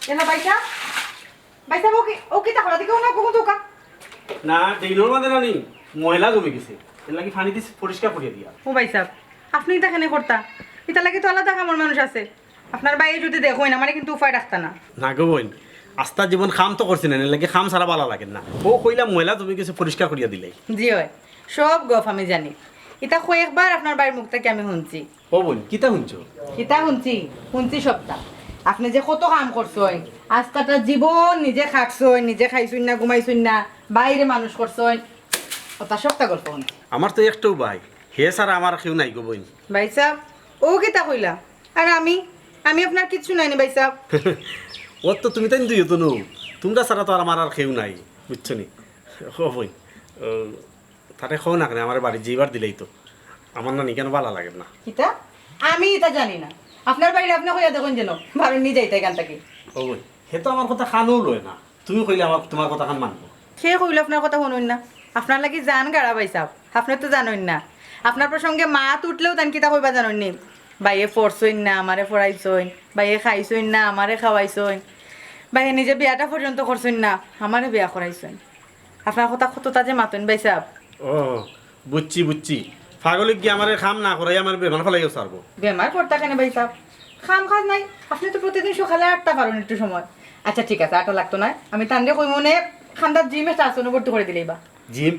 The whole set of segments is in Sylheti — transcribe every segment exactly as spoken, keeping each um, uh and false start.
এলা ভাইসাব, ভাইসাব, ও কি, ও কিতা করা দেখি, ও না, কোন দোকান? না, ড্রেনর মাঝে নানি ময়লা জমি গেছে, এর লাগি পানি দি পরিষ্কার করিয়া দিয়া। ও ভাইসাব, আপনে ইতা কেনে করতা? ইতার লাগি তো আলাদা কামর মানুষ আছে। আপনার ভাইয়ে যদি দেখইন, আমারে কিন্তু উপায় রাখতা না। না গো বইন, আস্তা জীবন কাম তো করছি না, এর লাগি কাম ছাড়া ভালা লাগে না। ও কইলাম ময়লা জমি গেছে, পরিষ্কার করিয়া দিলাই। জি অয়, সব গপ আমি জানি। ইতা কয়েকবার আপনার ভাইর মুখ থাকি আমি হুনছি। ও বইন, কিতা হুনছো? কিতা হুনছি? হুনছি সবটা। আপনে যে কত কাম করছইন, আস্তাটা জীবন নিজে খাটছইন, নিজে খাইছইন না, ঘুমাইছইন না, ভাইরে মানুষ করছইন, ওটা সবটা গল্প হুনছি। আমার তো একটাউ ভাই, হে ছাড়া আমার কেউ নাই গো বইন। ভাইসাব, ও কিতা কইলা? আর আমি, আমি আপনার কিচ্ছু নাইনি ভাইসাব। ও তো তুমি তাইন দুইও তো নও, তুমরা ছাড়া তো আর আমার আর কেউ নাই, বুঝছো নি? ও বইন, ও, তারে কও না কেনে, আমার বাড়ি যাইবার দিলাইতো। আমার নানি কেনে ভালা লাগে না। কিতা? আমি ইতা জানি না। আপনার বাড়ির আপনে কইয়া দেখইন যেন, বারো নিয়ে যাইতা এখান থাকি। ও বইন, হে তো আমার কথা কানেও লয় না। তুমি কইলে আমার, তুমার কথাখান মানবো? কে কইলো আপনার কথা হুনইন না? আপনার লাগি জান গাড়া ভাইসাব, আপনে তো জানইন না। আপনার প্রসঙ্গে মাত উঠলেও তাইন কিতা কইবা জানইন নি? ভাইয়ে পড়ছইন না, আমারে পড়াইছইন। ভাইয়ে খাইছইন না, আমারে খাওয়াইছইন। ভাইয়ে নিজে বিয়াটা পর্যন্ত করছইন না, আমারে বিয়া করাইছইন। আপনার কথা কততা যে মাতইন ভাইসাব। ও, বুঝছি, বুঝছি। পাগলে গিয়া আমারে কাম না করাই আমার বেমার ফালাইও ছাড়বো। বেমার পড়তা কেনে ভাইসাব? কাম কাজ নাই। আপনে তো প্রতিদিন সকালে আটতা পারইন একটু সময়। আচ্ছা, ঠিক আছে, আটা লাগতো নায়। আমি তানরে কইমু নে, কান্দাত জিম একটা আছে, অনো ভর্তি করি দিলাইবা। জিম?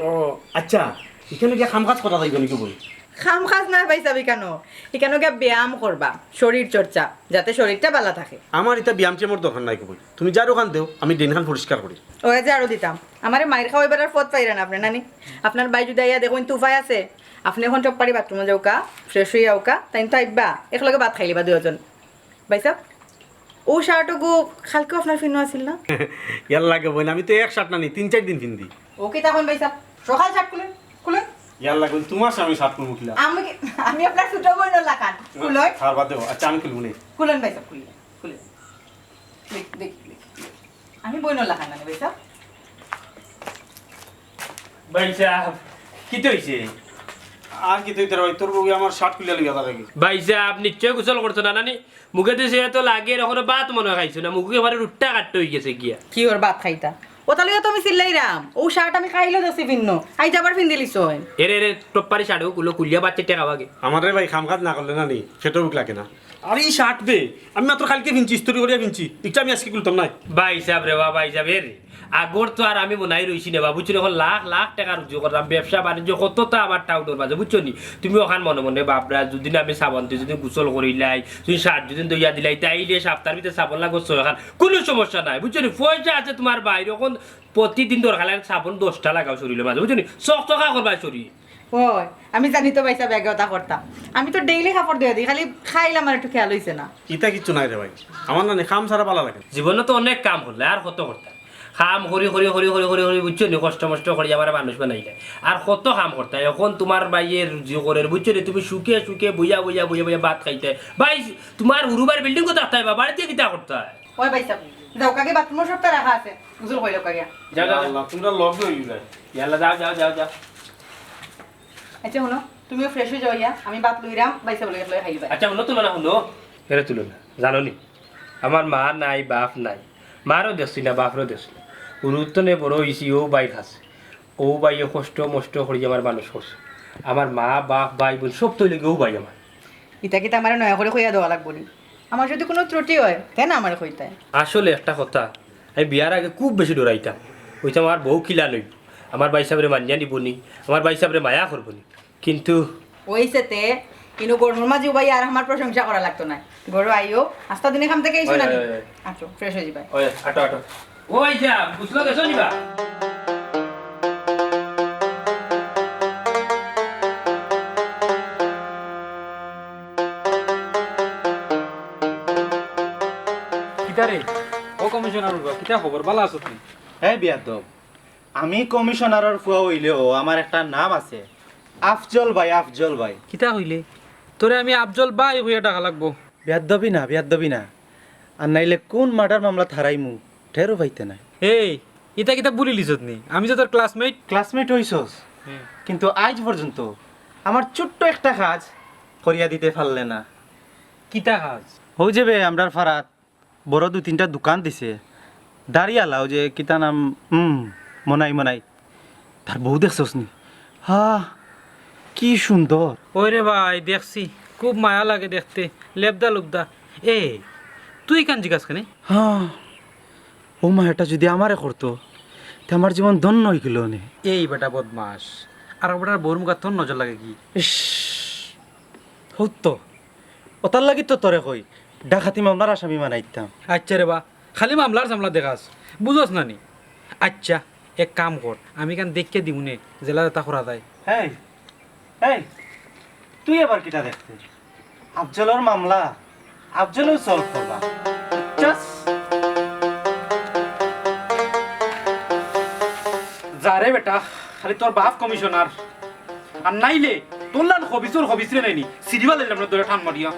ও, আচ্ছা, ইখানো গিয়া কাম কাজ করা যাইবো নি গো বইন? কাম কাজ নায় ভাইসাব, ইখানো, ইখানো গিয়া ব্যায়াম করবা, শরীর চর্চা, যাতে শরীরটা ভালা থাকে। আমার ইতা ব্যায়াম ট্যায়ামর দরকার নাই গো বইন। তুমি ঝাড়ুখান দেও, আমি ড্রেনখান পরিষ্কার করি। ও, ঝাড়ু দিতাম। আমারে মাইর খাওয়াইবার আর পথ পাইরা না আপনে, নানি? আপনার ভাই যদি আইয়া দেখইন, তো উপায় আছে? আপনে অখন চটপাড়ি বাথরুমো যাউক্কা, fresh অইয়া আউক্কা, তাইন তো আইবা, একলগে ভাত খাইলিবা দুইজন। ভাইসাব, ও শার্ট ওগু কালকেও আপনার ফিনো আছিল না? ইয়াল্লা গো বইন, আমি তো এক শার্ট নানি, তিন চাইর দিন ফিন্দি। ও কিতা কইন ভাইসাব, সকাল শার্ট খুলেন, খুলেন। ইয়াল্লা গো বইন, তুমার সামনে শার্ট খুলমু কিলা? আমি কি, আমি আপনার ছোট বইনর লাখান, খুলেন। ছাড়বা দেও, আচ্ছা আমি খুলমু নে। খুলেন ভাইসাব, খুলেন, খুলেন। দেখ, দেখ, দেখ। আমি বইনর লাখান নানি ভাইসাব। ভাইসাব, কিতা অইছে? আর কিতা অইতো রে ভাই, তোর বউয়ে আমার শার্ট খুলিয়া লইয়া যার গি। ভাইসাব, নিশ্চয় গোসল করছো না নানি? মুখে তো সে তো লাগের, অখনো ভাত মনে অয় খাইছো না, মুখে একেবারে রুট্টা কাট্টা অইগেছে গিয়া। কিওর ভাত খাইতা? ওটা লইয়া তো আমি চিল্লাইরাম। ও শার্ট আমি কাইলও দেখছি ফিন্নো, আইজ আবার ফিন্দিলিছইন। এরে, এরে, টপ্পারি শার্ট ওগুলো খুলিয়া বাচ্চা টেকা বাগে। আমার রে ভাই, কাম কাজ না করলে নানি, পেটো ভুক লাগে না। আরে ই শার্ট বে, আমি মাত্র কালকে ফিনছি, ইস্ত্রি করিয়া ফিনছি, ইটা আমি আজকে খুলতাম নায়। ভাইসাব রে বা, ভাইসাব, এরে, আগর তো আর আমি মনাই রইছি না বা, বুঝছো নি? অখন লাখ লাখ টেকা রুজি কররাম, ব্যবসা বাণিজ্য কততা আমার টাউনর মাঝে, বুঝছো নি? তুমি অখান মনে মনে ভাবরায়, যদি না আমি সাবান দি যদি গোসল করিলাই, যদি শার্ট যদি ধইয়া দিলাই, তাইলে সাপ্তার ভিতরে সাবান লাগবো ছয়খান, কুনু সমস্যা নাই, বুঝছো নি? পয়সা আছে তুমার ভাইর, অখন প্রতিদিন দরকার লাগে সাবান দশটা লাগাও শরীরর মাঝে, বুঝছো নি? চকচকা করবায় শরীর। ওই, আমি জানি তো ভাইসাব ব্যাগে ওটা করতাম। আমি তো ডেইলি কাপড় ধইয়া দিই, খালি কাইল আমার একটু খেয়াল অইছে না। ইতা কিচ্ছু নাই রে ভাই, আমার নানি কাম ছাড়া ভালা লাগে না। জীবনে তো অনেক কাম করলে, আর কত করতাম? কাম করি, করি, করি, করি, করি, করি, বুঝছো নি, কষ্ট মষ্ট করি আমারে মানুষ বানাইলে। আর কত কাম করতায়? অখন তুমার ভাইয়ে রুজি করের, বুঝছো নি, তুমি সুখে সুখে বইয়া, বইয়া, বইয়া, বইয়া ভাত খাইতায়। ভাই, তুমার হুরু ভাইর বিল্ডিংও থাকতায় বা, বাড়িত কিতা করতায়? ওই ভাইসাব, যাউক্কা গি, বাথরুমো সবতা রাখা আছে, গোসল করিলাউক্কা গিয়া। যাও, যাও, যাও। ইয়াল্লা, তুমরা লগ অইলায়। ইয়াল্লা, যাও, যাও, যাও, যাও। আচ্ছা, হুনো, তুমিও fresh অই যাও ইয়া, আমি ভাত লইরাম, ভাইসাব লগে লগে খাইলিবায়। আচ্ছা, হুনো, তুলো না, হুনো। এরে তুলো না, জানো নি? আমার মা নাই, বাপ নাই, মারও দেখছি না, বাপরও দেখছি না। হুরুত্তনে বড় অইছি অউ ভাইর কাছে। অউ ভাইয়ে কষ্ট মষ্ট করি আমারে মানুষ করছে। আমার মা, বাপ, ভাই, বইন সব তো অইলে গি অউ ভাই আমার। ইতা কিতা আমারে নয়া করি কইয়া দেওয়া লাগবো নি? আমার যদি কুনু ত্রুটি অয়, তে না আমারে কইতায়। আসলে একটা কথা, আমি বিয়ার আগে খুব বেশি ডরাইতাম। কইতাম, আমার বউ কিলা লইবো, আমার ভাইসাবরে মানিয়া নিবো নি, আমার ভাইসাবরে মায়া করবো নি। কিন্তু অইছে তে, ইনো গরমর মাঝে উবাই আর আমার প্রশংসা করা লাগতো নায়। ঘরো আইও, আস্তা দিনে কাম থাকি আইছো না নি? ওই, ওই, ওই। আটো, fresh অই যাইবায়। ওই, আটো, আটো। ওই যা, বুঝলো গেছো নিবা? কিতা রে? ও কমিশনার, কিতা খবর? ভালা আছো তুমি? হে বিয়াদব, আমি কমিশনারর ফুয়া অইলেও আমার একটা নাম আছে, আফজল ভাই, আফজল ভাই। কিতা কইলে? তোরে আমি আফজল ভাই কইয়া ডাকা লাগবো। বিয়াদবি না, বিয়াদবি না। আর নাইলে কুন মার্ডার মামলাত হারাইমু, টেরও পাইতে নায়। এই, ইতা কিতা ভুলিলিছত নি? আমি যে তোর classmate। Classmate অইছস, হুম। কিন্তু আইজ পর্যন্ত আমার ছোট্ট একটা কাজ করিয়া দিতে পারলে না। কিতা কাজ? অউ যে বে, আমরার ফারাত বড় দুই তিনটা দোকান দিছে। দাড়িআলা, অউ যে কিতা নাম, হুম, মনাই, মনাই। তার বউ দেখছস নি? হা, কি সুন্দর। ওই রে ভাই, দেখছি, খুব মায়া লাগে দেখতে, লেবদা লুবদা। এ, তুই ইখান জিগাস কেনে? হা, অউ মায়াটা যুদি আমারে করতো, তে আমার জীবন ধন্য অইগেলো অনে। এই বেটা বদমাশ, আর বেটার বউর মুখা তোর নজর লাগে কি? ইস, হউ তো, অতার লাগি তো তোরে কই, ডাকাতি মামলার আসামি বানাইতাম। আচ্ছা রে বা, খালি মামলার সামলা দেখাস, বুঝস না নি? আচ্ছা, এক কাম কর, আমি ইখান দেখিয়া দিমুনে, যেলা যেতা করা যায়। এই, এই, তুই আবার কিতা দেখতে? আফজলর মামলা, আফজলেউ solve করবা। বুঝছস? যা রে বেটা, খালি তোর বাপ কমিশনার। আর নাইলে তোর লান খবিসর খবিসরে নাইনি, সিরিবা লাইলাম না ধরে টান মারিয়া।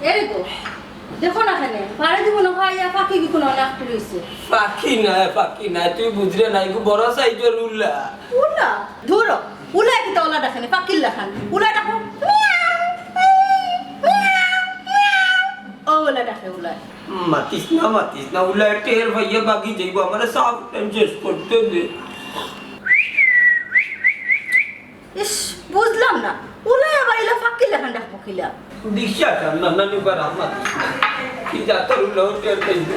এরে গো, দেখো না কেনে, বারে দিব না, ভাইয়া, পাখি কি কোনো নাক তুলেছে? পাখি নায়, পাখি নায়, তুই বুঝরে নাই গো, বড় সাইজর উল্লা। উল্লা? ধুরো, উল্লা কিতা উল্লা ডাকে নি, পাখির লাখান। উল্লা ডাকো, মিয়াও, মিয়াও, মিয়াও। ও উল্লা ডাকে উল্লা। মাতিস না, মাতিস না, উল্লা টের পাইয়া বাগি যাইবো, আমারে সাফ টাইম শেষ করতে দে। ইস, বুঝলাম না, উল্লা আবার ইলা পাখির লাখান ডাকবো কিলা? বিশ্বাস আর না, না, নিবার আমার কি জাতর উল্লা টের পাইবো।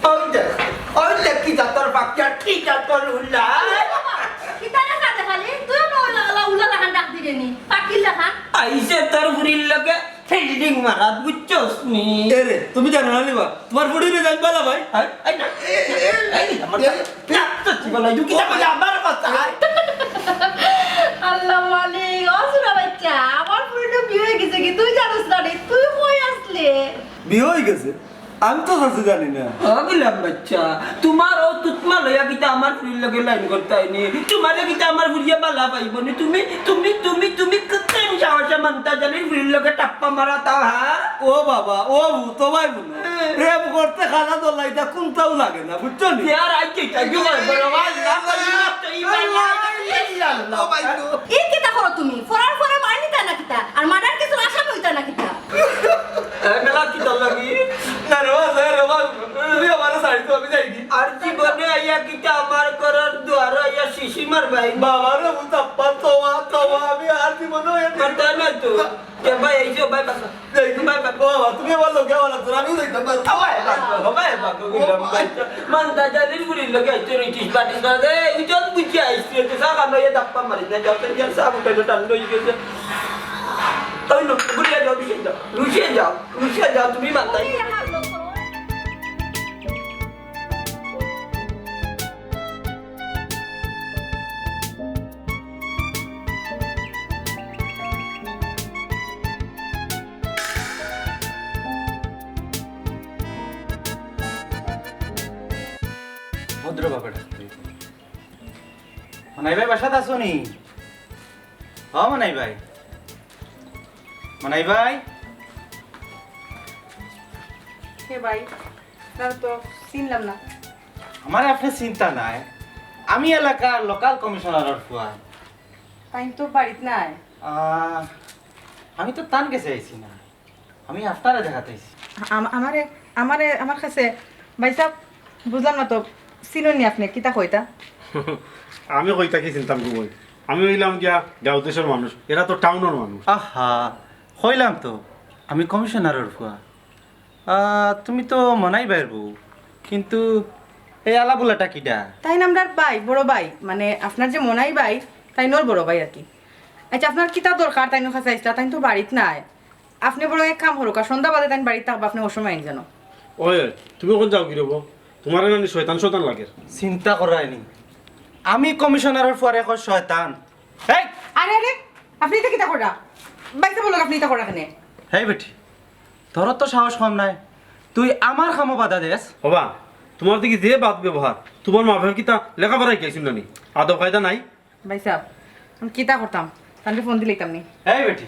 ওই দেখ, ওই দেখ, কি জাতর বাচ্চা, কি জাতর উল্লা। কিতা রে সাদে খালি? তুই না উল্লা, উল্লা, উল্লা লাখান ডাক দিলে নি, পাখির লাখান। আইছে তোর ফুরির লগে fielding মারাত, বুঝছস নি? এ রে, তুমি জানো না নি বা? তোমার ফুরিরে জানি বালা ভাই। এই, এই না, এই, এই, এই, আমার এ, না, তো কি বলাই, তুই কিতা বলে আমার কথা? আল্লাহ মালিক, ও সুরা বাচ্চা, আমার ফুরির বিয়া অই গেছে কি? তুই জানোস না রে? তুই কই আসলে? বিয়া অই গেছে? আমি তো কিছু জানি না। ও গোলাম বাচ্চা, তোমার ও তুতমা লইয়া কিতা আমার ফুরির লগে লাইন করতায় নি? তোমারে কিতা আমার ফুরিয়ে বালা পাইবো নি? তুমি, তুমি, তুমি, তুমি কতদিন সাহসে মান্তা জানির ফুরির লগে টাপ্পা মারা তাও, হ্যাঁ? ও বাবা, ও ভূত, ও ভাই বোন। হ্যাঁ। প্রেম করতে খানা দোলাইতা কোনটাও লাগে না, বুঝছো নি? ইয়ার আইছে, তাই কি হয়? বড় ভাই, না পারবি না, তো এই ভাই না। ও ভাই গো। ই কিতা করো তুমি? ফরার ফরে মাইনিতা না কিতা? আর মার্ডার কিছু আসামি অইতা না কিতা? এ, মেলা কিতা লাগি? না রে বাবা, স্যার, রে বাবা, তুমি আমারে ছাড়ি দাও, আমি যাইগি। আর জীবনে আইয়া কিতা আমার ঘরর দুয়ারো আইয়া শিশি মারবায়? বাবা রে, মুতাপ্পা, তওবা, তওবা, আমি আর জীবনে আইয়া আর তাই না তো? কে ভাই, এই যে ভাই, বাবা। যাইগি। ভাই, বাবা। বাবা, তুমি আমার লগে আমার লাগতো, আমিও যাইতাম পারবো। ও ভাই, বাবা, ও ভাই, বাবা, ও ভাই। মান্তা জানির ফুরির লগে আইতে রইছিস, পার্টি করে দে, এই চল বুঝে আইস, তুই তো চা খানো, ইয়ে ধাপ্পা মারিস না, যাও, তুই চা উঠে টান লই গেছে। ওই লোক, ঘুরিয়া যাও, রুশে যাও, রুশে যাও, রুশে যাও, তুমি মাথায়। ভদ্র বাবা ডাকতে। মনাই ভাই বাসাত আছো নি? ও মনাই ভাই। মনাই ভাই। কে ভাই? না তো, চিনলাম না। আমারে আপনে চিনতা নায়, আমি এলাকার লোকাল কমিশনারর ফুয়া। তাইন তো বাড়িত নাই। আহ, আমি তো তান গেছে আইছি না, আমি আপনারে দেখাত আইছি। আম-, আমারে, আমারে, আমার কাছে, ভাইসাব, বুঝলাম না তো, চিনইন নি আপনে, কিতা কইতা? আমি কইতা কি চিনতাম গো বইন, আমি অইলাম গিয়া গাঁও দেশর মানুষ, এরা তো টাউনর মানুষ। আহা, কইলাম তো, আমি কমিশনারর ফুয়া। আহ, তুমি তো মনাই ভাইর বউ, কিন্তু এই আলাবুলাটা কিডা? তাইন আমরার ভাই, বড় ভাই, মানে আপনার যে মনাই ভাই, তাইনর বড় ভাই আর কি। আচ্ছা, আপনার কিতা দরকার? তাইনর কাছে আইছলা, তাইন তো বাড়িত নাই। আপনে বরং এক কাম করুক্কা, সন্ধ্যা বাদে তাইন বাড়িত থাকবা, আপনে অসময় আইন যেন। ওই, ওই, তুমি অখন যাওগি রে বা? তোমারে নানি শয়তান শয়তান লাগের। চিন্তা করায়নি, আমি কমিশনারর ফুয়ারে কয় শয়তান। এই! আরে, আরে, আপনে ইতা কিতা কররা? ভাইসাব বলরা, আপনে ইতা কররা কেনে? হেই বেটি, তোর তো সাহস কম নায়, তুই আমার কামো বাধা দেস। ওবা, তোমার দেখি যে বাদ ব্যবহার, তোমার মা বাপে কিতা লেখাপড়া শিখাইছইন না নি? আদব কায়দা নাই। ভাইসাব, আমি কিতা করতাম? তানরে ফোন দিলাইতাম নি। এই বেটি,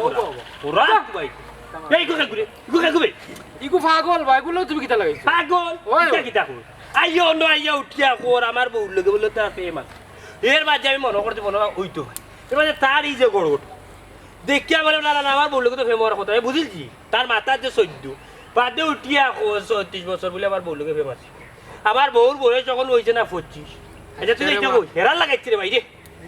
ওরা। ওরা ভাই। এই ইগু কে ঘুরে, ইগু কে ঘুরে। ইগু পাগল ভাই, ইগুলো তুমি কিতা লাগাইছো? পাগল? ওই। কিতা কিতা কর? আইও না, আইয়া উঠিয়া কর, আমার বউর লগে বলে তার প্রেম আছে। এর মাঝে আমি মনে করছি, মনে হয় ওই তো ভাই। এর মাঝে তার এই যে গড়গড়। দেখিয়া বলে, "না, না, না, আমার বউর লগে তো প্রেম হওয়ার কথা।" আমি বুঝিলছি, তার মাথার যে সদ্য। বাদে উঠিয়া কর, "ছয়ত্রিশ বছর বলে আমার বউর লগে প্রেম আছে।" আমার বউর বয়স যখন হইছে না পঁচিশ। আচ্ছা, তুই আরে এইটা বাবা। কই? হেরান লাগাইছি রে ভাই রে।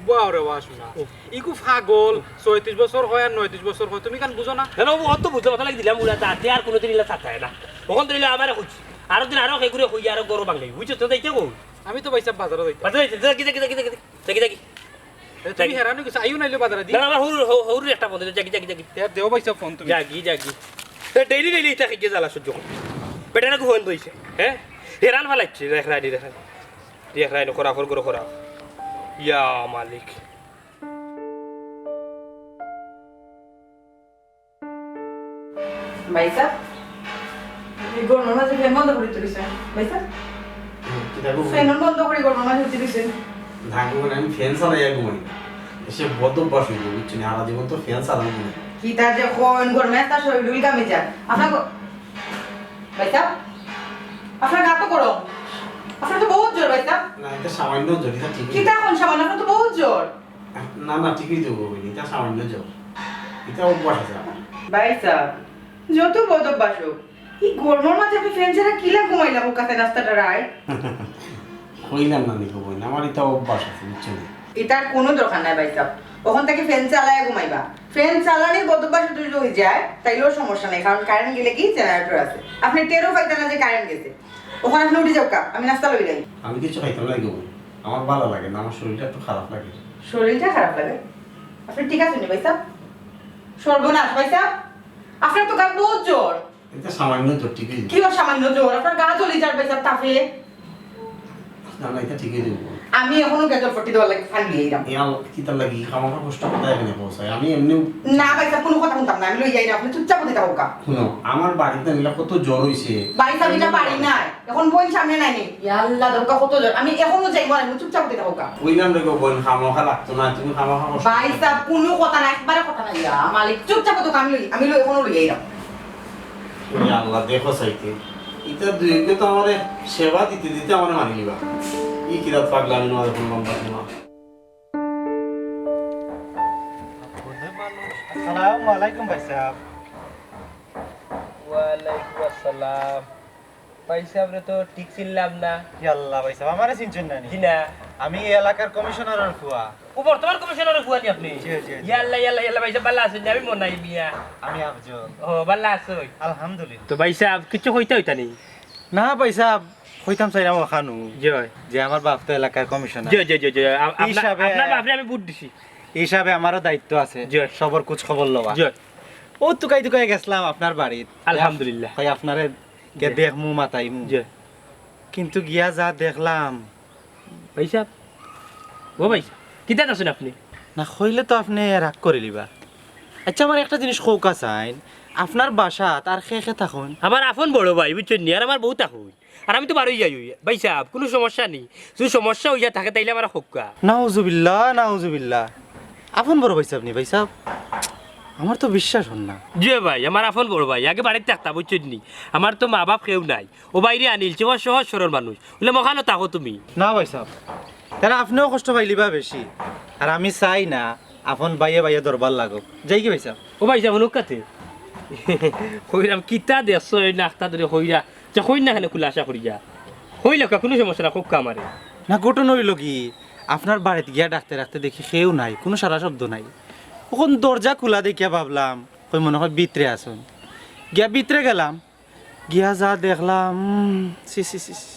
বাহ রে বাহ, শোনা। ও। ইগু পাগল, ছয়ত্রিশ বছর হয় আর নয়ত্রিশ বছর হয়, তুমি কেন বুঝো না? না, না, ও অত বুঝতে কথা লাগি দিলাম, উড়া তাতে আর কোনোদিন ইলা সাথে না। ওখান তো নিলে আমারে খুঁজছি। আরো দিন আরো এগুলো হইয়া আরো গরো বাংলায়। বুঝছো তো, এইটা কই? আমি তো ভাইসাব বাজারো যাইতাম। বাজারো যাইতে, যাগি, যাগি, যাগি, যাগি, যাগি। যাগি, যাগি। এ, তুমি যাগি। হেরান অইগেছো, আইও নাইলে বাজারে দি। না, না, আমার হুরু, হু-, হুরুর একটা ফোন দিতে, যাগি, যাগি, যাগি। এ, দেও ভাইসাব ফোন তুমি। যাগি, যাগি। এ, ডেইলি, ডেইলি ইটা খেয়ে জ্বালা সহ্য করি। বেটারা কো ফোন দইছে, হ্যাঁ? হেরান ফালাইছে, রেখ রাইনি, রেখ রাইনি। রেখ রাইনি, খরা, খর করে খরা। ইয়া মালিক। ভাইসাব, এই গরমর মাঝে ফ্যান বন্ধ করি তুলিছেন। ভাইসাব, কিতা গো? ফ্যান বন্ধ করি গরমর মাঝে তুলিছেন। না গো, আমি ফ্যান চালাইয়া ঘুমাই। এসে বদ অভ্যাস হইল, বুঝছো নি? সারা জীবন তো ফ্যান চালানো না। কিতা যে কইন, গরমে একটা শরীর উইল গামে যায়। আপনার গ-, ভাইসাব, আপনার গা তো গরম। আপনার তো বহুত জ্বর, ভাইসাব। না, এটা সামান্য জ্বর, এটা ঠিক হয়ে কিতা যাবে। কোন সামান্য? আপনার তো বহুত জ্বর। না, না, ঠিকই তো বলবেন, এটা সামান্য জ্বর। এটা অভ্যাস আছে আমার। ভাইসাব, যত বদ অভ্যাস হোক, এই গরমর মাঝে আপনি ফ্যান ছাড়া কিলা ঘুমাইলা হোক কাছে রাস্তাটা রায়? কইলাম না নি গো বইন, আমার এটা অভ্যাস আছে, বুঝছো নি? এটার কোনো দরকার নাই ভাইসাব, ওখান থেকে ফ্যান চালায় ঘুমাইবা। ফ্যান চালানির বদ অভ্যাস যদি হয়ে যায়, তাইলেও সমস্যা নাই, কারণ কারেন্ট গেলে কি জেনারেটর আছে, আপনি টেরও পাইতেন না যে কারেন্ট গেছে। ওখানে আপনি উঠে যাও কা, আমি নাস্তা লই যাই। আমি কিছু খাইতাম না গো বইন, আমার ভালো লাগে না, আমার শরীরটা একটু খারাপ লাগে। শরীরটা খারাপ লাগে? আপনি ঠিক আছেন নি ভাইসাব? সর্বনাশ ভাইসাব, আপনার তো গায়ে বহুত জ্বর। এটা সামান্য জ্বর, ঠিক হয়ে যাবে। কি ওর সামান্য জ্বর? আপনার গা জ্বলি যার ভাইসাব তাপে। না, না, এটা ঠিক হয়ে যাবে। আমি এখনো গেজর ফটি দেওয়ার লাগি ফান দিয়ে আইরাম। এ আল-, কিতার লাগি? খামাখা কষ্ট কথা এখানে পৌঁছায়। আমি এমনিও না ভাইসাব, কুনু কথা হুনতাম না, আমি লই যাইরাম, আপনে চুপচাপ বই থাকউক্কা। হুনো, আমার বাড়িত নাইলে কত জ্বর অইছে। ভাইসাব, ইটা বাড়ি নায়, এখন বইন সামনে নাই নি। ইয়া আল্লাহ, দেখউক্কা কত জ্বর, আমি এখনো যাইমু না, আপনে চুপচাপ বই থাকউক্কা। কইলাম রে গো বইন, খামাখা লাগতো না, তুমি খামাখা কষ্ট ভাইসাব, কুনু কথা না, একবারে কথা না। ইয়া মালিক, চুপচাপ বই থাকউক্কা, আমি লই, আমি লই, এখনো লই যাইরাম। ইয়া আল্লাহ, দেখো চাইতে। ইতা দুইকে তো আমারে সেবা দিতে দিতে আমারে মারি নিবা। ই কিরাত পাগলামি নয়, এখন লম্বা সীমা। আসসালামু আলাইকুম ভাইসাব। ওয়ালাইকুম আসসালাম। ভাইসাবরে তো ঠিক চিনলাম না। ইয়া আল্লাহ ভাইসাব, আমারে চিনছইন না নি? জি না। আমি এই এলাকার কমিশনারর ফুয়া। ও বর্তমান কমিশনারর ফুয়া নি আপনে? জি, জি, জি। ইয়া আল্লাহ, ইয়া আল্লাহ, ইয়া আল্লাহ, ভাইসাব ভালা আছইন নি? আমি মনাই মিয়া। আমি আফজল। ও, ভালা আছইন? আলহামদুলিল্লাহ। তো ভাইসাব, কিচ্ছু কইতা অইতা নি? না ভাইসাব, কইতাম চাইরাম অখানউ। জি অয়। যে আমার বাপ তো এলাকার কমিশনার। জি, জি, জি, জি। আ-, আপনার, হিসাবে আপনার বাপরে আমি ভোট দিছি। হিসাবে আমারও দায়িত্ব আছে। জি অয়। সবর খোঁজ খবর লওয়া। জি অয়। ও তুকাই তুকাই গেছলাম আপনার বাড়িত। আলহামদুলিল্লাহ। কই আপনারে কে জি। দেখমু, মাতাইমু। জি। কিন্তু গিয়া যা দেখলাম। ভাইসাব, ও ভাইসাব, কিতা আছইন আপনে? না কইলে তো আপনে রাগ করিলিবা। আচ্ছা, আমারে একটা জিনিস কউক্কা চাইন, আপনার বাসাত আর কে কে থাকইন? আমার আপন বড় ভাই, বুঝছইন নি? আর আমার বউ থাকইন। আর আমি তো বারই যাই অই। ভাইসাব, কুনু সমস্যা নি। যুদি সমস্যা অইয়া থাকে, তাইলে আমারে কউক্কা। নাউজুবিল্লাহ, নাউজুবিল্লাহ। আপন বড় ভাইসাব নি, ভাইসাব? আমার তো বিশ্বাস অর না। জি ভাই, আমার আপন বড় ভাই। আগে বাড়িত থাকতা, বুঝছইন নি? আমার তো মা-বাপ কেউ নাই। ও বাইরে আনিলছে, ও সহজ সরল মানুষ। অইলে মখানো থাকো তুমি। না ভাইসাব, তাইলে আপনেও কষ্ট পাইলিবা বেশি। আর আমি চাই না, আপন ভাইয়ে ভাইয়ে দরবার লাগউক। যাইগি ভাইসাব? ও ভাইসাব, হুনউক্কা তে। কইরাম, কিতা দেখছো এই নাকটা ধরে কইরা? যে কইন না কেনে খুলাসা করিয়া। কইলাউক্কা, কুনু সমস্যা না, কউক্কা আমারে। না, ঘটনা অইলো কি, আপনার বাড়িত গিয়া ডাকতে ডাকতে দেখি কেউ নাই, কুনু সাড়া শব্দ নাই। অখন দরজা খুলা দেখিয়া ভাবলাম, কই মনে অয় ভিতরে আছইন। গিয়া ভিতরে গেলাম, গিয়া যা দেখলাম, উম, ছি, ছি, ছি, ছি।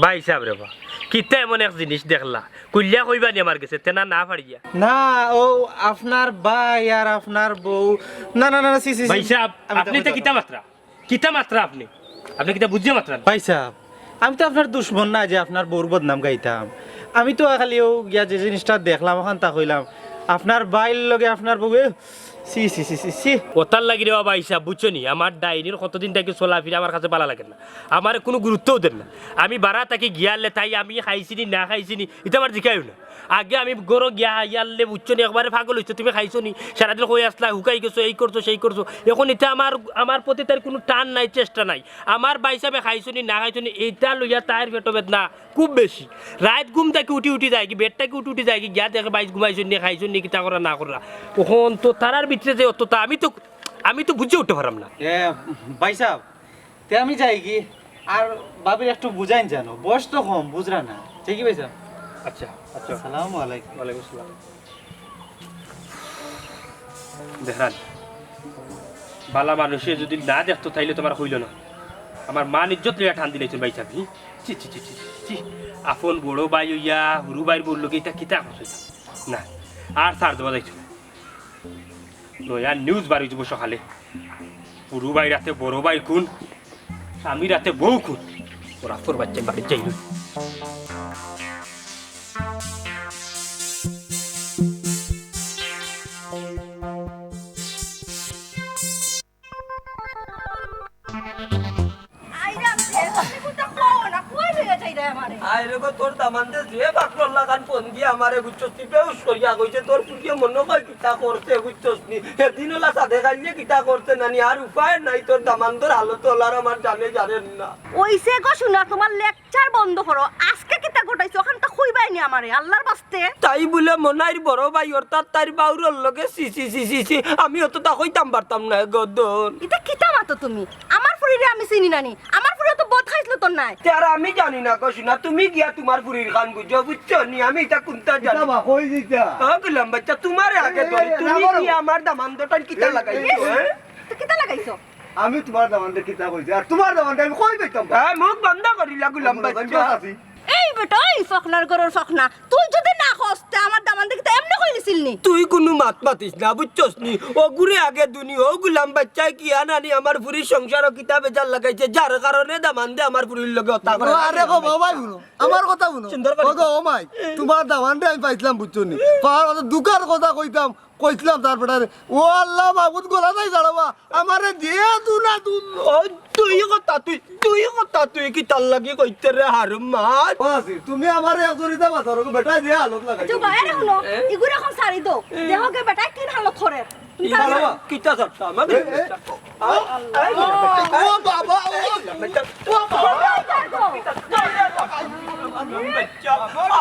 ভাইসাব রে বা, কিতা এমন এক জিনিস দেখলা? খুলিয়া কইবা নি আমার গেছে, তেনা না ফাড়িয়া? না, ও আপনার ভাই আর আপনার বউ। না, না, না, না, ছি, ছি, ছি। ভাইসাব, আমি তা আপনে ইতা কইতাম কিতা না। মাতরা? কিতা মাতরা আপনে? আপনে কিতা বুঝিয়া মাতরা না? ভাইসাব, আমি তো আপনার দুশমন না যে আপনার বউর বদনাম গাইতাম। আমি তো খালি অউ গিয়া যে জিনিসটা দেখলাম, অখানতা কইলাম। আপনার ভাইর লগে আপনার বউ, এ, ছি, ছি, ছি, ছি, ছি। অতার লাগি রে বা ভাইসাব, বুঝছো নি? আমার ডাইনির কতদিন থাকি চলাফিরা আমার কাছে ভালা লাগের না। আমারে কুনু গুরুত্বও দের না। আমি বারা থাকি গিয়ালে তাই আমি খাইছি নি না খাইছি নি, ইতা আমার জিকাইও না। আগে আমি ঘরো গিয়া আইয়ালে বুঝছো নি, একবারে পাগল অইছো, তুমি খাইছো নি? সারাদিন কই আছলা, হুকাই গেছো, এই করছো, সেই করছো। অখন ইতা আমার, আমার প্রতি তাইর কুনু টান নাই, চেষ্টা নাই। আমার ভাইসাবে খাইছো নি না খাইছো নি, ইতা লইয়া তাইর পেটো বেদনা খুব বেশি। রাইত ঘুম থাকি উঠি উঠি যায়গি, বেড থাকি উঠি উঠি যায়গি, গিয়া দেখে ভাই ঘুমাইছো নি, খাইছো নি, কিতা কররা না কররা। অখন তো তারার ভিতরে যে অততা, আমি তো, আমি তো বুঝিয়া উঠতে পাররাম না। এ, ভাইসাব, তে আমি যাইগি, আর ভাবিরে একটু বুঝাইন জানো, বয়স তো কম, বুঝরা না। যাইগি ভাইসাব? আচ্ছা, আচ্ছা। আসসালামু আলাইকুম। ওয়ালাইকুম আসসালাম। দেখরানি, ভালা মানুষে যুদি না দেখতো, তাইলে তুমার কইলো না। আমার মান ইজ্জত লইয়া টান দিলাইছইন ভাইসাব। ছি, ছি, ছি, ছি, ছি। আপন বড় ভাই অইয়া হুরু ভাইর বউর লগে ইতা কিতা করছে? না, আর ছাড় দেওয়া যাইতো না। নয়া নিউজ বার অইযিবো সকালে। হুরু ভাইর আতে বড় ভাই খুন, স্বামীর আতে বউ খুন। ওরা তোর বাচ্চা বাড়ি যাইল। আইরা, আপনি কোনটা কও না, কই লইয়া যাইরা আমারে? আয় রে গো, তোর দামান্দে যে বাকলর লাখান ফোন দিয়া আমারে, বুঝছস নি, বেহুশ করিয়া কইছে, তোর পুতিয়ে মনে কয় কিতা করছে, বুঝছস নি? হেদিন ওলা সাদে গাইলে কিতা করছে নানি, আর উপায় নাই, তোর দামান্দর হালত ওলার আমার জানে জানেন না। ওইছে গো, শোনা, তোমার লেকচার বন্ধ করো। আজকে কিতা ঘটাইছো, ওখান তো কইবাই নি আমারে, আল্লাহর বাস্তে। তাই বুলে মনাইর বড় ভাই, অর্থাৎ তাইর বাউরর লগে, ছি, ছি, ছি, ছি, ছি, আমি অততা কইতাম পারতাম না, গদন। ইতা কিতা মাতো তুমি? আমার ফুরিরে আমি চিনি না নি। আমার ফুরি তো বদ খাইছলো তো নায়। তে আর আমি জানি না গো, শোনা, তুমি গিয়া তুমার ফুরির খান বুঝো, বুঝছো নি? আমি ইতা কুনতা জানি? ইতা বা কই দিতা? ও গুলাম বাচ্চা, তুমারে আগে এই, ধরি, এই, তুমি না করো। গিয়া আমার দামান্দটাই কিতা এই, লাগাইছো, এই, হ্যাঁ? তো কিতা লাগাইছো? আমি তুমার দামান্দে কিতা কইছি, আর তুমার দামান্দে আমি কই পাইতাম? হ্যাঁ, মুখ বন্ধ করিলা গুলাম বাচ্চা। এই বেটা, এই ফখনার ঘরর ফখনা, তুই যদি না তে আমার দামান্দে কিতা এমনে কইলিছিল নি? তুই কুনু মাত মাতিস না, বুঝছস নি? অগুরে আগে দুনি, অউ গুলাম বাইচ্চায় কিয়া জানি আমার ফুরির সংসারো কিতা বেজাল লাগাইছে, যার কারণে দামান্দে আমার ফুরির লগে অতা করে। ও, আরে গো, বাবা, হুনো, আমার কথা হুনো। সুন্দর করি। ও গো, ও মাই, তুমার দামান্দরে আমি পাইছলাম, বুঝছো নি? পাওয়ার কথা, দুঃখর কথা কইতাম, কইছলাম তার বেটারে, ও আল্লাহ মাবুদ, গলা নাই ছাড়াবা, আমারে দিয়া দু না দু। ও, তুই কথা, তুই, তুই কথা, তুই কিতার লাগি কইতে রে হারুম মাত? ও, আসি, তুমি আমারে এক জরিতা বাজারো গো, বেটায় দিয়া হালত লাগাই। আচ্ছা, বাইরে হুনো, এ? ইগুরে অখন ছাড়ি দেও। এ? দেখো গে বেটায় কিন হালত করে। তুমি কিতা তাড়াতাড়ি ছাড়বা? কিতা ছাড়তাম আমি? এ, এ? আ, আ, ও বাবা, ও, ও বাবা।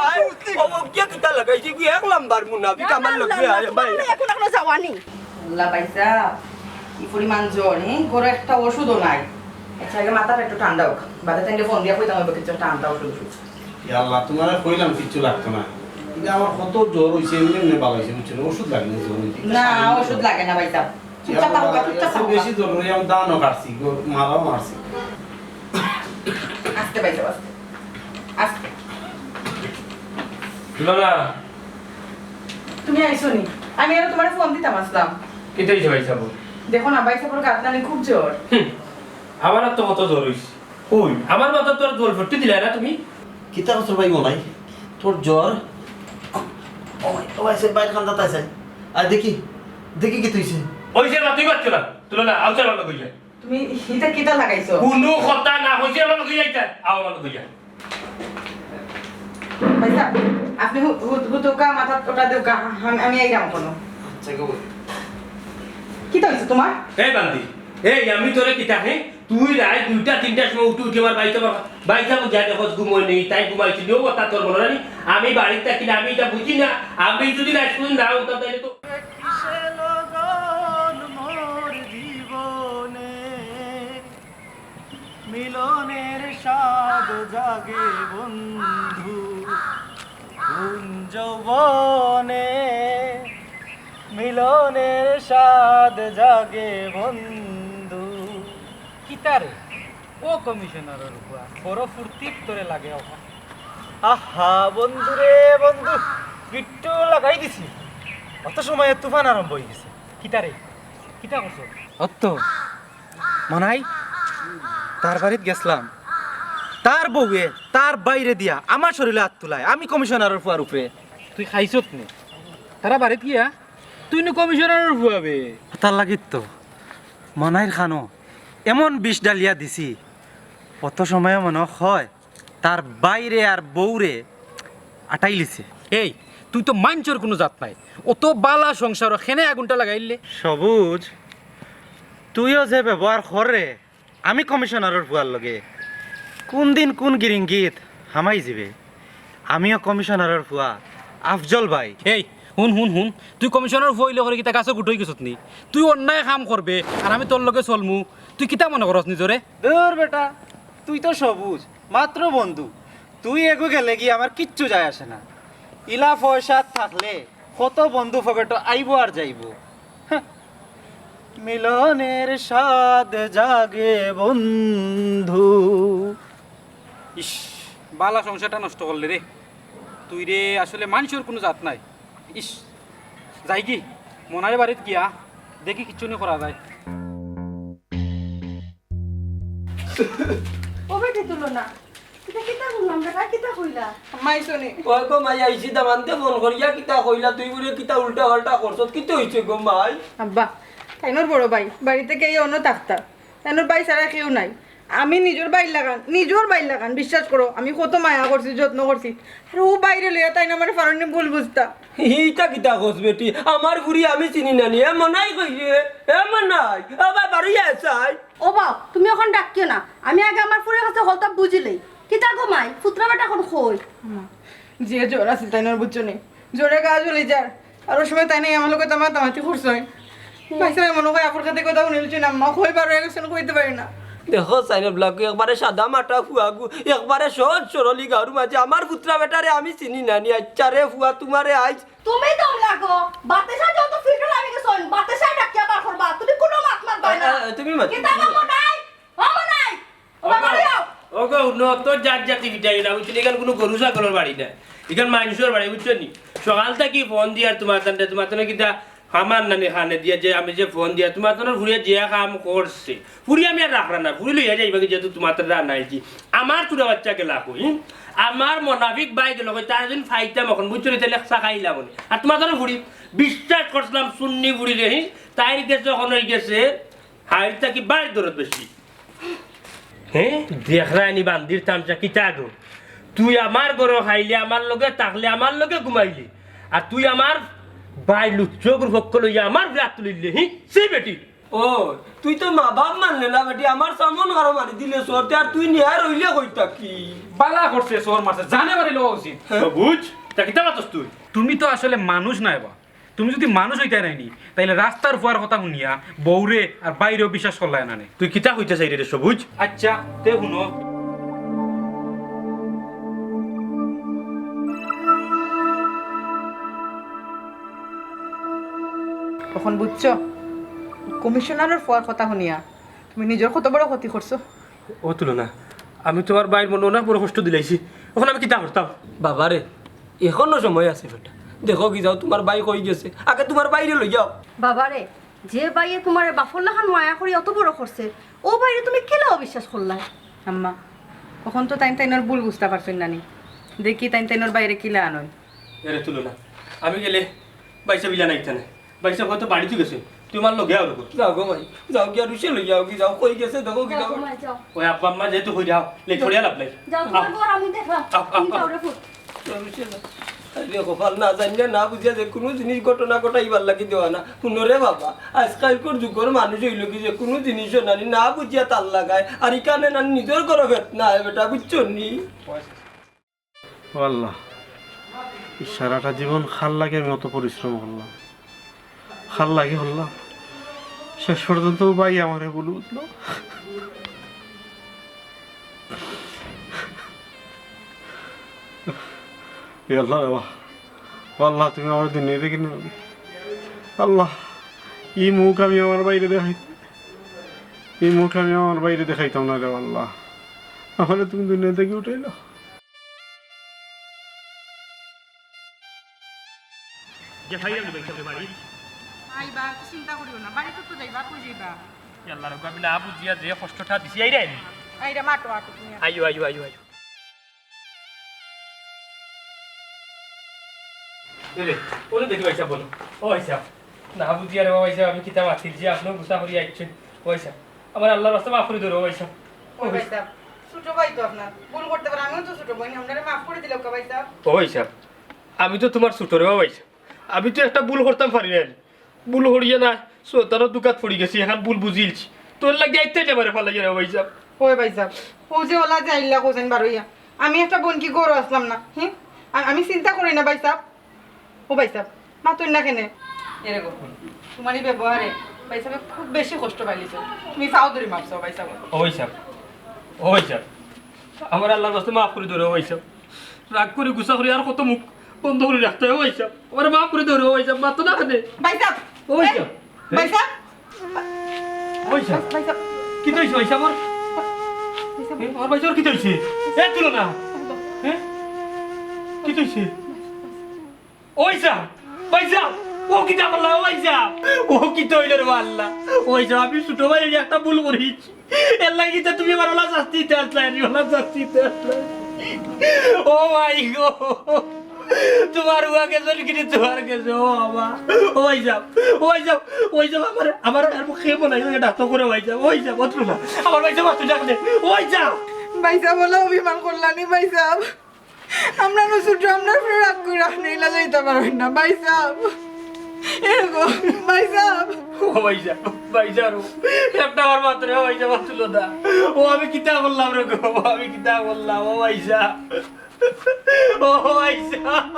আয়, ও, ও, কিয়া কিতা লাগাইছে? কি এক লাম্বার মুনাফিক আমার লগে, আয়, ভাই। এখন এখনো যাওয়ানি। আল্লাহ পাইছা, কি পরিমাণ জ্বর, হে? ঘরো একটা ওষুধও নাই। আচ্ছা, আগে মাথাটা একটু ঠান্ডা হোক, বাদে তাইনরে ফোন দিয়া কইতাম অইবো কিছু একটা আনতা ওষুধ ওষুধ। ইয়া আল্লাহ, তুমারে কইলাম কিচ্ছু লাগতো না, কিন্তু আমার কত জ্বর অইছে, এমনি এমনি ভালা অইছে, বুঝছো না? ওষুধ লাগে না জ্বর অইতে। না, ওষুধ লাগে না ভাইসাব, চুপচাপ থাকো, চুপচাপ থাকো। বেশি জ্বর অইয়া আমি দানও কাটছি, গো, মারাও মারছি। আস্তে ভাইসাব, আস্তে, আস্তে। তুলনা। তুমি আইছো নি? আমি আরো তুমারে ফোন দিতাম আছলাম। কিতা অইছে ভাইসাব? দেখো না, ভাইসাবর গাত নানি খুব জ্বর। হুম, আমার তো কত জ্বর অইছে। কই, আমার মাথাত তো আর জল ফট্টি দিলায় না তুমি। কিতা কছর ভাই মনাই? তোর জ্বর? ওই, ওই, সে বাইর কান্দাত আছে। আর দেখি, দেখি কিতা অইছে। অইছে না, তুই বাচ্চা না। তুলনা, আউচার ভালো কইয়া। তুমি ইতা কিতা লাগাইছো? কুনু কথা না কইছি, আমার লগে যাইতা, আও আমার লগে যা। ভাইসাব, আপনি হু-, হু-, হুতুকা মাথাত ওটা দেউকা, আমি, আমি আইরাম কোনো। আচ্ছা, গো। কিতা অইছে তুমার? এই বান্দি, এই আমি তোরে কিতা হে? তুই রাইত দুইটা তিনটার সময় উঠি উঠি আমার বাইতে আমার, বাইতে আমার গিয়া দেখোস ঘুমোয় নেই, তাই ঘুমাইছি, নিয়েও কথা তোর মনে রাখি। আমি বাড়িত থাকি না, আমি ইটা বুঝি না। আমি যদি রাইত শুনি না উঠতাম, তাইলে তো কিসে লগন মোর জীবনে, মিলনের স্বাদ জাগে বন্ধু, কোন যৌবনে, মিলনের স্বাদ জাগে বন্ধু। কিতা রে? ও কমিশনারর ফুয়া, বড় ফুর্তিত তোরে লাগে অখন। আহা, বন্ধু রে বন্ধু, গিট্টু লাগাই দিছি। অত সময় তুফান আরম্ভ অই গেছে। কিতা রে? কিতা করছো? অত মনাই, তার বাড়িত গেছলাম। তার বউয়ে, তার বাইরে দিয়া আমার শরীরে আত তুলায়। আমি কমিশনারর ফুয়ার উপরে। তুই খাইছত নি? তারা বাড়িত গিয়া? তুই নু কমিশনারর ফুয়া বে। তার লাগি তো মনাইর খানো এমন বিষ ডালিয়া দিছি, অত সময় মনে হয় তার বাইরে আর বউরে আটাইলিছে। এই, তুই তো মাইনষর কুনু জাত নায়। অত বালা সংসারো কেনে আগুনটা লাগাইলে? সবুজ, তুইও যে ব্যবহার করে, আমি কমিশনারর ফুয়ার লগে। কুন দিন কুন গিরিঙ্গিত হামাই যিবে। আমিও কমিশনারর ফুয়া, আফজল ভাই। এই, হুন, হুন, হুন। তুই কমিশনারর ফুয়া অইলে করে কিতা গাছো গুটো অই গেছত নি? তুই অন্যায় কাম করবে, আর আমি তোর লগে চলমু। তুই কিতা মনে করস নিজরে? দূর বেটা, তুই তো সবুজ, মাত্র বন্ধু। তুই এগু গেলে গি আমার কিচ্ছু যায় আসে না। ইলা পয়সা থাকলে কত বন্ধু পকেটো আইবো আর যাইবো। হ্যাঁ। মিলনের স্বাদ জাগে বন্ধু। ইস, বালা সংসারটা নষ্ট করলে রে। তুই রে আসলে মাইনষর কুনু জাত নায়। ইস, যাই গি, মনাইর বাড়িত গিয়া দেখি কিচ্ছু নি করা যায়। ও বেটি তুলনা, ইটা কিতা হুনলাম বেটা, কিতা কইলা? মাই শুনি। ওই গো মাই, আইছি দামান্দে ফোন করিয়া কিতা কইলা, তুই বুলে কিতা উল্টা পাল্টা করছত, কিতা অইছে গো মাই? আব্বা, তাইনর বড় ভাই বাড়িত গিয়া অনো থাকতা, তাইনর ভাই ছাড়া কেউ নাই। আমি নিজর ভাইর লাখান, নিজর ভাইর লাখান, বিশ্বাস করো, আমি কত মায়া করছি, যত্ন করছি। আর অউ ভাইরে লইয়া তাইন আমারে পারইন নি ভুল বুঝতা। ইটা কিতা কস বেটি? আমার ফুরি আমি চিনি না নি। এ মনাই কই রে? এ মনাই, ও বাবা, বারইয়া চাই। ও বাপ, তুমি অখন ডাকিও না, আমি আগে আমার ফুরির কাছে হকলতা বুঝিলাই। কিতা গো মাই, ফুতরা বেটা অখন কই? মা, যে জ্বর আছিল তাইনর বুঝছো নি, জ্বরে গা জ্বলি যার। আর অউ সময় তাইন আমার লগে মাতামাতি করছইন। ভাইসাবে মনে কয় আফুর কাছে কথা হুনিলিছইন, আম্মা কই বারইয়া গেছইন, কইতে পারি না। দেখো সাইনব লাকু, একবারে সাদা মাটা ফুয়াগু, একবারে সহজ সরলি গাউর মাঝে। আমার ফুতরা বেটারে আমি চিনি না নি। আইচ্ছা রে ফুয়া, তুমারে আইজ তুমি দম লাগো, বাতাসা যত ফিল্টার লাগি গেছইন, বাতাসা ডাকিয়া বার করবা, তুমি কুনু মাত মাতবায় না। এ, এ, তুমি মাত। কিতা মামু নাই? মামু নাই? ও বাবা, ওগো, আও। ওগো, হুনো, অত জাত জাতি পিটাইও না, বুঝছো নি? ইখান কুনু গরু ছাগলর বাড়ি না, ইখান মাইনষর বাড়ি, বুঝছো নি? সকাল থাকি ফোন দিয়ার তুমার তানরে, তুমার তানরে কিতা আমার নানি কানে দিয়া যে আমি যে ফোন দিয়ার তুমার তানর ফুড়িয়ে যে কাম করছে, ফুড়ি আমি আর রাখরা না, ফুড়ি লইয়া যাইবা কি, যেহেতু তুমার তানরে আনাইছি। আমার চুরা বাচ্চা গেলা কই, হুম? আমার মোনাফিক ভাই গেল কই, তার দিন ফাইতাম অখন, বুঝছো নি? তাইলে চা খাইলাম নি। আর তুমার তানর ফুড়ি, বিশ্বাস করছিলাম সুন্নি ফুড়ি রে, হি? তাইর গেছে অখন অই গেছে, হাইর থাকি বাইর দরদ বেশি। হে, দেখরায়নি বান্দির তামশা কিতা গো? তুই আমার ঘরো খাইলে আমার লগে, থাকলে আমার লগে ঘুমাইলে, আর তুই আমার ভাই লুচ্চগুর পক্ষ লইয়া আমার বিরাট তুলিলে, হি? সেই বেটি। ও, তুই তো মা বাপ মানলে না বেটি, আমার সামন কারো মারি দিলে সরতে, আর তুই নিয়া রইলে কইতা কি? বালা করছে, সর মারছে, জানে মারি লওয়া উচিত। হ্যাঁ। তো বুঝ, তা কিতা মাতস তুই? তুমি তো আসলে মানুষ নায় বা। তুমি যদি মানুষ অইতায় নায়নি, তাইলে রাস্তার ফুয়ার কথা হুনিয়া বউরে আর বাইরেও বিশ্বাস করলায় না নে। তুই কিতা কইতে চাইরে রে সবুজ? আচ্ছা, তে হুনো। অখন বুঝছো? কমিশনারর ফুয়ার কথা হুনিয়া তুমি নিজর কত বড় ক্ষতি করছো। ও তুলনা, আমি তুমার ভাইর মনো অনেক বড় কষ্ট দিলাইছি, অখন আমি কিতা করতাম? বাবারে, অখনো সময় আছে বেটা, দেখো কি যাও তুমার ভাই কই গেছে, আগে তুমার ভাইরে লই যাও। বাবারে, যে ভাইয়ে তুমারে বাপর লাখান মায়া করি অত বড় করছে, অউ ভাইরে তুমি কিলা অবিশ্বাস করলায়? আম্মা, অখন তো তাইন তাইনর ভুল বুঝতা পারছইন নানি, দেখি তাইন তাইনর ভাইরে কিলা আনইন। এরে তুলনা, আমি গেলে ভাইসাব ইলা নাইতা নায়। ভাইসাব হয়তো বাড়িত গেছে, তুমার লগে আও রকম। যাও গো ভাই, যাও গিয়া রুশে লই যাও, কি যাও, কই গেছে, দেখো কি যাও যাও। গো মাই, যাও। ওই আব্বা আম্মা যেহেতু কই যাও, লে ছড়িয়া লাভ নাই। যাও, তুমার আও। ঘর আমি দেখলাম। আও, আও, তুমি আও। যাও রে পুত। রুশে যাও। আরে কপাল, না জানিয়া না বুঝিয়া যে কুনু জিনিস ঘটনা ঘটাইবার লাগি দেওয়া না। হুনো রে বাবা, আজকালকর যুগর মানুষ অইলো কি যে কুনু জিনিসও নানি না বুঝিয়া তার লাগায়, আর ইখানে নানি নিজর ঘরো ফেতনা অয় বেটা, বুঝছো নি? ও আল্লাহ, এই সারাটা জীবন কার লাগি আমি অত পরিশ্রম করলাম, কার লাগি করলাম, শেষ পর্যন্ত ভাই আমারে ভুল বুঝলো। এ আল্লাহ রে বা, ও আল্লাহ, তুমি আমার দুনিয়া দেখি নিও। আল্লাহ, এই মুখ আমি আমার ভাইরে দেখাই, এই মুখ আমি আমার ভাইরে দেখাইতাম না রে আল্লাহ, আমারে তুমি দুনিয়া থাকি উঠাইলাও। যে ভাই আমি ভাই সাহেব বাড়ি। আইবা, চিন্তা করিও না, বাড়িত তো যাইবা, কই যাইবা? এ আল্লাহ রে, আমি না বুঝিয়া যে কষ্টটা দিছি, আইরায়নি। আইরা, মাতো, আতো তুমি। আইও, আইও, আইও, আইও। এ রে, ওরে দেখি ভাই সাহেব বলো। ও ভাই সাহেব, না বুঝিয়া রে ভাই সাহেব, আমি কিতা মাতিল যে আপনেও গুসা করি আইছেন। ও ভাই সাহেব, আমারে আল্লাহর রাস্তায় মাফ করি দেও রে ভাই সাহেব। ও ভাই সাহেব, ছোট ভাই তো আপনার, ভুল করতে পারে, আমিও তো ছোট ভাই, আপনারে মাফ করি দিলাম ভাই সাহেব। ও ভাই সাহেব, আমি তো তুমার ছোট রে ভাই সাহেব, আমি তো একটা ভুল করতাম পারি না। ভুল করিয়া না, শয়তানর দুকাত পড়ি গেছি, অখন ভুল বুঝিলছি। তোর লাগি আইতে যে আমারে ফালাইয়া রে ভাই সাহেব। ওই ভাই সাহেব, ও যে ওলা যে আইলা কোজেন বারইয়া, আমি একটা বনকি গরু আসলাম না, হুম? আ-, আমি চিন্তা করি না ভাই সাহেব। ও ভাই সাহেব, মাতইন না কেনে? এরে গো, তুমার ই ব্যবহারে ভাই সাহেব খুব বেশি কষ্ট পাইলিছে। তুমি পাও ধরি মাফ চাও ভাই সাহেব। ও ভাই সাহেব, ও ভাই সাহেব, আমারে আল্লাহর রাস্তায় মাফ করি দেও রে ভাই সাহেব। রাগ করি গুসা করি আর কত মুখ বন্ধ করি রাখতে অয়, ও ভাই সাহেব। আমারে মাফ করি দেও রে, ও ভাই সাহেব, মাতো না কেনে? ভাই সাহেব! ও ভাই এ, সাহেব! ভাই সাহেব! ও ভাই সাহেব! ভাই সাহেব! কিতা অইছে ভাই সাহেব আমার? ভাই সাহেব! এ, আমার ভাই সাহেব কিতা অইছে? এ, তুলো না। এ? কিতা অইছে? ও ভাই সাহেব! ভাই সাহেব! ও কিতা করলা, ও ভাই সাহেব? ও কিতা অইলো রে আল্লাহ? ও ভাই সাহেব, আমি ছোট ভাই অইয়া একটা ভুল করিছি। এর লাগি তো তুমি আমার ওলা শাস্তি দিতে আসলায়, আমি ওলা শাস্তি দিতে আসলায়। ও ভাই গো, তুমার উয়া গেছে কিরে, তুমার গেছে, ও বাবা। ও ভাই সাহেব, ও ভাই সাহেব, ও ভাই সাহেব, আমার, আমার আর মুখে মনে হয় ডাক্তার করে ভাই সাহেব, ও ভাই সাহেব, অত না। আমার ভাই সাহেব, তুই ডাক দে, ও ভাই সাহেব। ভাই সাহেব, বলো অভিমান করলানি, ভাই সাহেব। আমরা নু ছোট, আমরা ফিরে রাগ করে আপনি ইলা যাইতে পারবেন না, ভাই সাহেব। এরকম, ভাই সাহেব। ও ভাই সাহেব, ভাই সাহেব, একটা আমার মাত্র, ও ভাই সাহেব, তুলো না। ও আমি কিতা করলাম রে গো, ও আমি কিতা করলাম, ও ভাই সাহেব। ও ভাই সাহেব।